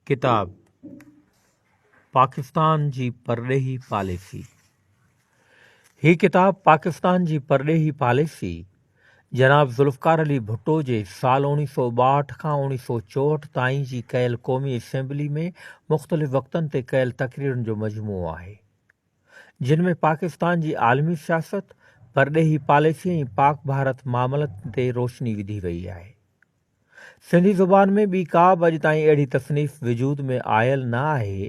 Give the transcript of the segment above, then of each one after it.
ڪتاب، پاڪستان جي پرڏيهي پاليسي، هي ڪتاب پاڪستان جي پرڏيهي پاليسي جناب ذوالفقار علي ڀٽو جي سال اوڻيهه سو 62 کان اوڻيهه سو 64 تائين جي ڪيل قومي اسيمبلي ۾ مختلف وقتن تي ڪيل تقريرن جو مجموعو آهي. جن ۾ پاڪستان جي عالمي سياست، پرڏيهي پاليسي ۽ پاڪ ڀارت معاملن تي روشني وڌي وئي آهي. سنڌي زبان ۾ ٻي ڪا به اڄ تائين اهڙي تصنيف وجود ۾ آيل نه آهي،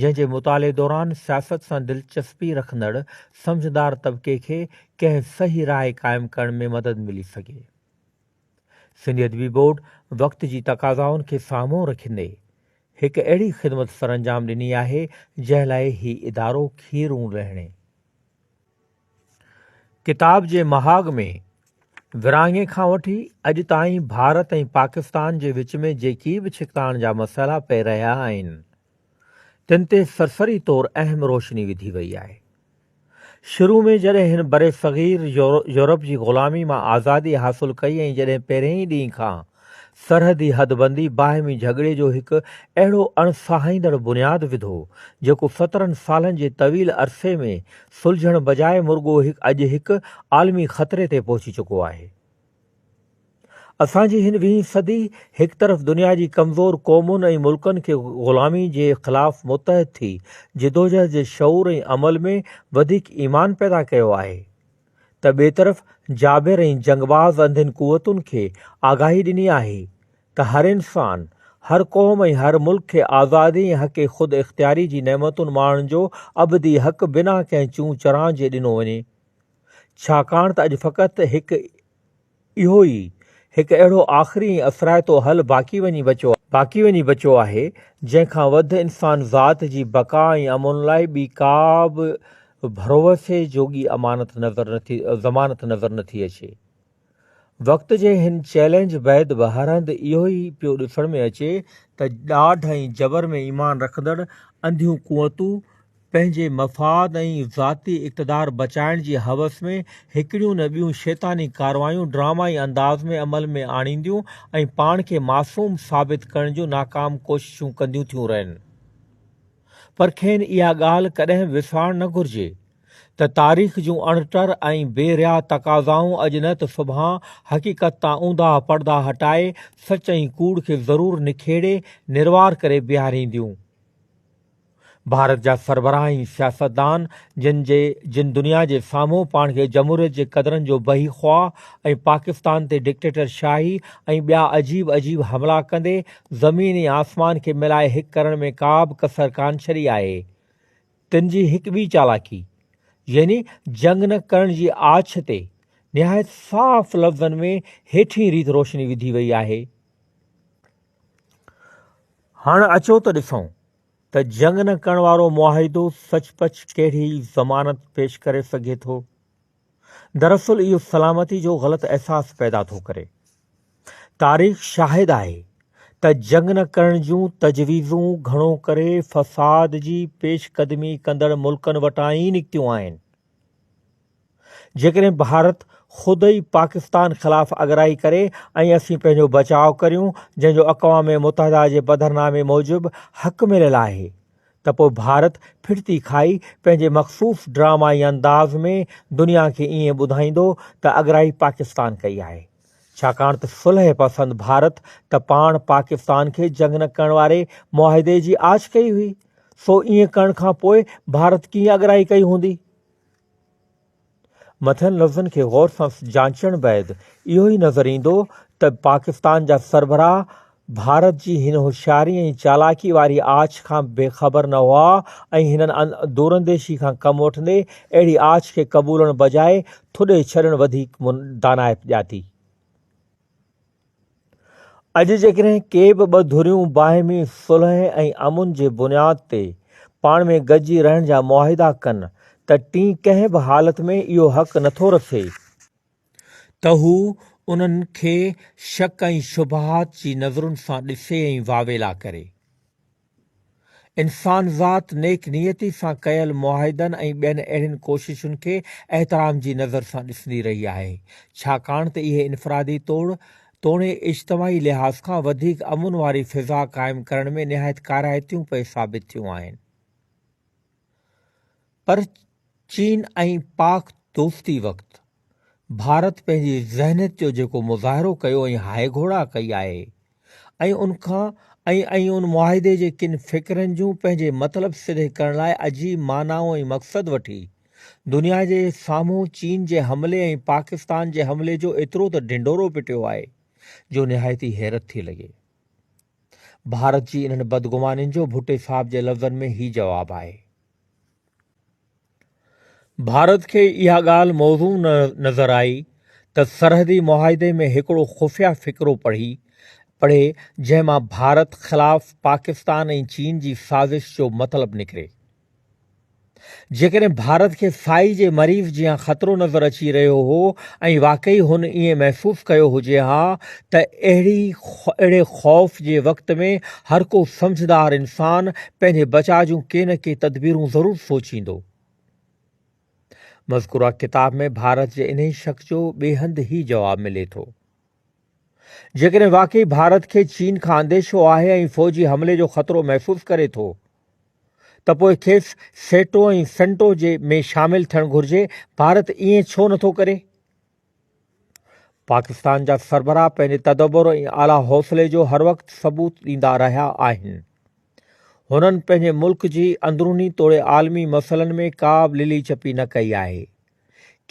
جنهن جي مطالعي دوران سياست سان دلچسپي رکندڙ سمجهدار طبقي کي ڪنهن صحيح راء قائم ڪرڻ ۾ مدد ملي سگهي. سنڌي ادبي بورڊ وقت جي تقاضائن کي سامهون رکندي هڪ اهڙي خدمت سرانجام ڏني آهي، جنهن لاء هي ادارو کيرون لهڻي. ڪتاب جي مهاڳ ۾ ورهاڱي کان وٺي اڄ تائين ڀارت ۽ پاڪستان جي وچ ۾ جيڪي به ڇڪتاڻ جا مسئلا پئي رهيا آهن، تن تي سرسري طور اهم روشني وڌي وئي آهي. شروع ۾ جڏهن هن برصغير يورپ جي غلامي مان آزادي حاصل ڪئي ۽ جڏهن پهرئين ئي ڏينهن کان سرحدي حدبندي باهمي جهڳڙي جو هڪ اهڙو اڻ سهائيندڙ بنياد وڌو، جيڪو سترهن سالن جي طويل عرصي ۾ سلجهڻ بجاء مرڳو اڄ هڪ عالمي خطري تي پهچي چڪو آهي. اسان جي هن ويهين صدي هڪ طرف دنيا جي ڪمزور قومن ۽ ملڪن کي غلامي جي خلاف متحد ٿي جدوجهد جي شعور ۽ عمل ۾ وڌيڪ ايمان پيدا ڪيو آهي ته ٻئي طرف جابر ۽ جنگباز انڌين قوتن کي آگاهي ڏني آهي ته هر انسان، هر قوم ۽ هر ملڪ کي آزادي ۽ حق خود اختياري جي نعمتن ماڻڻ جو ابدي حق بنا ڪنهن چون چران جي ڏنو وڃي. ڇاڪاڻ ته اڄ فقط هڪ اهو ئي هڪ اهڙو آخري ۽ اثرائتو حل باقي وڃي بچيو باقي وڃي بچيو آهي، جنهن کان وڌ انسان ذات جي بقا ۽ امن لاء ٻي ڪا به ڀروسي جوڳي امانت نظر نٿي ضمانت نظر نٿي اچي. وقت جي هن چئلينج بعد به هر هنڌ اهو ئي پيو ڏسڻ ۾ اچي ته ڏاڍ ۽ جبر ۾ ايمان رکندڙ انڌيون قوتون پنهنجي مفاد ۽ ذاتي اقتدار بچائڻ جي هوس ۾ هڪڙيون نه ٻيون شيطاني ڪارروايون ڊرامائي انداز ۾ عمل ۾ آڻينديون ۽ پاڻ کي معصوم ثابت ڪرڻ جون ناڪام ڪوششون ڪنديون ٿيون رهن. پر کين اها ڳالهه ڪڏهن به وسارڻ نه گهرجي ته تاريخ جون اڻٽر ۽ بي ريا تقاضائون اڄ نه ته سڀان حقيقت تان اونداهه پڙدا هٽائي سچ ۽ ڪوڙ کي ضرور نکيڙي نروار ڪري بيهارينديون. ڀارت جا سربراهه ۽ سياستدان جن جي جن دنيا جي سامهون پاڻ کي جمهوريت جي قدرن جو بهي خواهه ۽ پاڪستان تي ڊڪٽيٽر شاهي ۽ ٻيا عجيب عجيب حملا ڪندي زمين ۽ آسمان کي ملائي هڪ ڪرڻ ۾ ڪا به ڪسر ڪانه ڇڏي آهي تن جي هڪ ٻي چالاڪي يعني جنگ نه ڪرڻ جي آڇ تي نهايت صاف لفظن ۾ هيٺين ريت روشني وڌي وئي آهي. هاڻ اچو ته ڏسون ته جنگ نه ڪرڻ وارو معاهدو سچ پچ ڪهڙي ضمانت پيش ڪري سگهي ٿو. دراصل اهو سلامتي جو غلط احساس پيدا ٿو ڪري. تاريخ شاهد آهي ته جنگ نه ڪرڻ جون تجويزون گهڻو ڪري فساد جي پيش قدمي ڪندڙ ملڪن وٽان ئي نڪتيون آهن. جيڪڏهن ڀارت خود ئي پاڪستان خلاف اڳرائي ڪري ۽ اسين پنهنجو بچاء ڪريون جنهن جو اقوام متحده جي پڌرنامي موجب حق مليل آهي ته پوء ڀارت ڦڙتي کائي پنهنجي مخصوص ڊرامائي انداز ۾ دنيا کي ائين ٻڌائيندو ته اڳرائي پاڪستان ڪئي آهي ڇاڪاڻ ته صلح پسند ڀارت ته پاڻ پاڪستان کي جنگ نه ڪرڻ واري معاهدي جي آڇ ڪئي هئي سو ائين ڪرڻ کان پوء ڀارت ڪيئن اڳرائي ڪئي هوندي؟ مٿين لفظن کي غور سان جانچڻ بعد اهو ئي نظر ايندو ته پاڪستان جا سربراهه ڀارت جي هن هوشياري ۽ چالاڪي واري آڇ کان بي خبر نه هئا ۽ هنن دورانديشي کان ڪم وٺندي اهڙي آڇ کي قبولڻ بجاء ٿڏي ڇڏڻ وڌيڪ دانائپ ڄاتي. اڄ جيڪڏهن ڪي به ٻه ڌريون باهمي صلح ۽ امن جي بنياد تي پاڻ ۾ گڏجي رهڻ جا معاهدا ڪن ته ٽين ڪنهن به حالت ۾ اهو حق نٿو رکي ته هو انهن کي شڪ ۽ شبهات جي نظرن سان ڏسي ۽ واويلا ڪري. انسان ذات نيڪ نيتي سان ڪيل معاهدن ۽ ٻين اهڙين ڪوششن کي احترام جي نظر سان ڏسندي رهي آهي، ڇاڪاڻ ته اهي انفرادي توڻي اجتماعي لحاظ کان وڌيڪ امن واري فضا قائم ڪرڻ ۾ نهايت ڪارائتيون پئي ثابت ٿيون آهن. پر چين ۽ پاڪ دوستي وقت ڀارت پنهنجي ذهنيت جو جيڪو مظاهرو ڪيو ۽ هاء گهوڙا ڪئي آهي ۽ ان کان ۽ ۽ ان معاهدي جي ڪن فقرن جون پنهنجي مطلب سڌي ڪرڻ لاء عجيب معنائون ۽ مقصد وٺي دنيا جي سامهون چين جي حملي ۽ پاڪستان جي حملي جو ايترو ته ڍنڍورو پٽيو آهي جو نهايت ئي حيرت ٿي لڳي. ڀارت جي انهن بدگمانين جو ڀٽي صاحب جي لفظن ۾ هي جواب آهي. ڀارت کي اها ڳالهه موزون نظر آئي ته سرحدي معاهدي ۾ هڪڙو خفيه فقرو پڙهي پڙهي جنهن مان ڀارت خلاف پاڪستان ۽ چين جي سازش جو مطلب نڪري. جيڪڏهن ڀارت کي سائي جي مريض جيان خطرو نظر اچي رهيو هو ۽ واقعي هن ائين محسوس ڪيو هجي ها ته اهڙي اهڙي خوف جي وقت ۾ هر ڪو سمجهدار انسان پنهنجي بچاء جون ڪي نه ڪي تدبيرون ضرور سوچيندو. مذڪوره ڪتاب ۾ ڀارت جي انهي شڪ جو ٻئي هنڌ هي جواب ملي ٿو. جيڪڏهن واقعي ڀارت کي چين کان انديشو آهي ۽ فوجي حملي جو خطرو محسوس ڪري ٿو ته پوء کيس سيٽو ۽ سنٽو جي ۾ شامل ٿيڻ گهرجي، ڀارت ائين ڇو نٿو ڪري؟ پاڪستان جا سربراهه پنهنجي تدبر ۽ اعليٰ حوصلي جو هر وقت ثبوت ڏيندا رهيا آهن. هنن پنهنجي ملڪ جي اندروني توڙي عالمي مسئلن ۾ ڪا به للي چپي نه ڪئي آهي.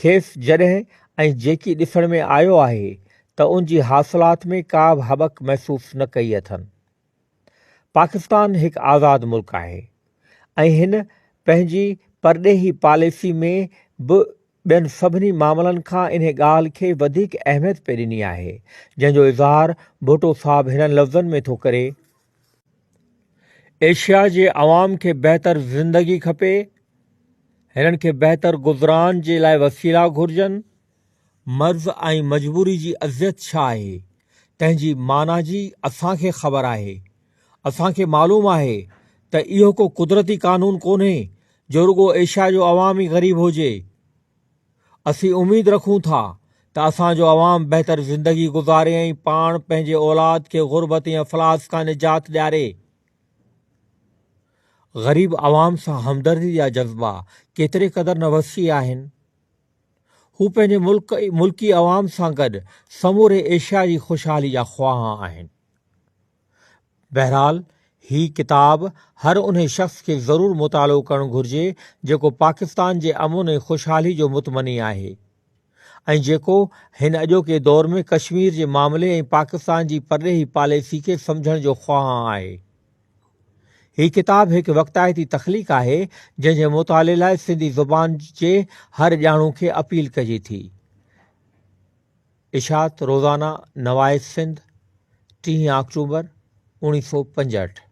کيس جڏهن ۽ جيڪي ڏسڻ ۾ آيو آهي ته ان جي حاصلات ۾ ڪا به هٻڪ محسوس نه ڪئي اٿن. پاڪستان هڪ آزاد ملڪ آهي ۽ هن پنهنجي پرڏيهي پاليسي ۾ به ٻين سڀني معاملن کان انهي ڳالهه کي وڌيڪ اهميت پئي ڏني آهي، جنهن جو اظهار ڀٽو صاحب هنن لفظن ۾ ٿو ڪري. ايشيا جي عوام کي بهتر زندگي کپي، هنن کي بهتر گذران جي لاء وسيلا گهرجن، مرض ۽ مجبوري جي اذيت ڇا آهي، تنهن جي معنيٰ جي اسان کي خبر آهي، اسان کي معلوم آهي ته اهو ڪو قدرتي قانون ڪونهي جو رڳو ايشيا جو عوام ئي غريب هجي. اسين اميد رکون ٿا ته اسان جو عوام بهتر زندگي گذاري ۽ پاڻ پنهنجي اولاد کي غربت ۽ افلاس کان نجات ڏياري. غريب عوام سان همدردي جا جذبا ڪيتري قدر نه وسيع آهن. هو پنهنجي ملڪ ملڪي عوام سان گڏ سموري ايشيا جي خوشحالي جا خواهان آهن. بهرحال هي ڪتاب هر انهي شخص کي ضرور مطالعو ڪرڻ گهرجي جيڪو پاڪستان جي امن ۽ خوشحالي جو متمني آهي ۽ جيڪو هن اڄوڪي دور ۾ ڪشمير جي معاملي ۽ پاڪستان جي پرڏيهي پاليسي کي سمجهڻ جو خواهان آهي. هي ڪتاب هڪ وقتائتي تخليق آهي جنهن جي مطالعي لاء سنڌي زبان جي هر ڄاڻو کي اپيل ڪجي ٿي. اشاعت روزانه نواء سنڌ، ٽيهين آڪٽوبر، اوڻيھ سو پنجهٺ.